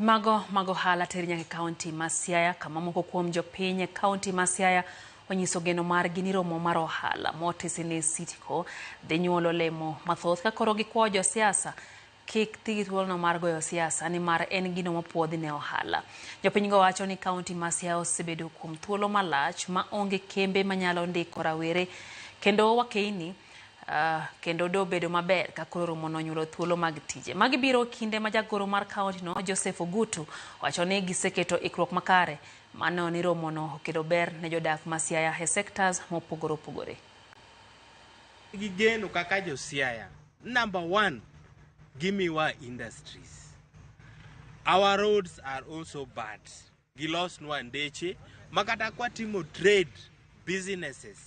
Mago mag ohala ter nyaka e kaunti ma Siaya, kama moko kuom jopiny e kaunti ma Siaya onyiso geno margi ni romo mar ohala motisi ni Citico dhi nyuolo olemo mathoth, ka koro gikwayo josiasa kik ti gi thuolono mar goyo siasa, nimar en gino mopuodhi ne ohala. Jopinygo wacho ni kaunti ma Siaya osebedo kuom thuolo malach ma onge kembe manyalo ndiko rawere kendo wakeini, kendo dobedo maber ka koro romono onyuolo thuolo mag tije. Magi biro kinde ma jagoro mar kaunti no, Joseph Ogutu, wacho ni giseketo ikruok makare mano ni romono okelo ber ne jodak ma Siaya e sectors mopogore opogore. Gi geno kaka jo Siaya. Number one, gimiwa industries. Our roads are also bad. Gilosnwa ndeche ma kata kwatimo trade businesses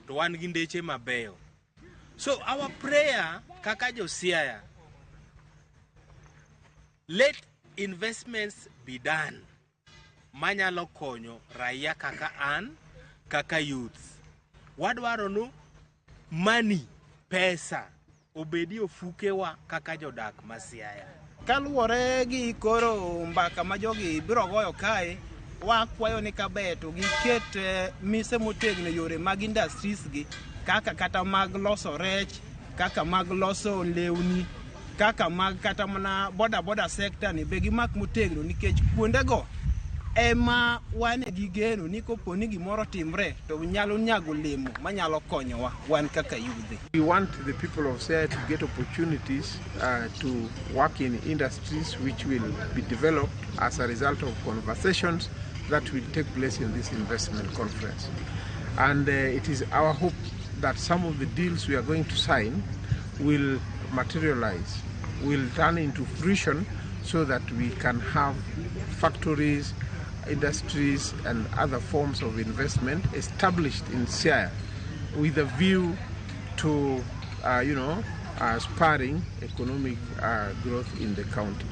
to wan gi ndeche mabeyo. So our prayer kaka jo Siaya, let investments be done manyalo konyo raia kaka an, kaka youths. Wadwaro nu money, pesa obedi ofukewa kaka jodak ma Siaya. Kaluwore gi koro mbaka ma jogi biro goyo kae, wakwayo ni kaber to giket mise motegno e yore mag industries gi, kaka kata mag loso rech, kaka mag loso lewni, kaka mag kata mana boda boda sector ni be gimak motegno, nikech kuondego ema wane gi geno ni kopo ni gimoro timre to nyalo nyago olemo manyalo konyowa wan kaka yudhe. We want the people of Siaya to get opportunities to work in industries which will be developed as a result of conversations that will take place in this investment conference. And it is our hope that some of the deals we are going to sign will materialize, will turn into fruition, so that we can have factories, industries and other forms of investment established in Siaya with a view to spurring economic growth in the county.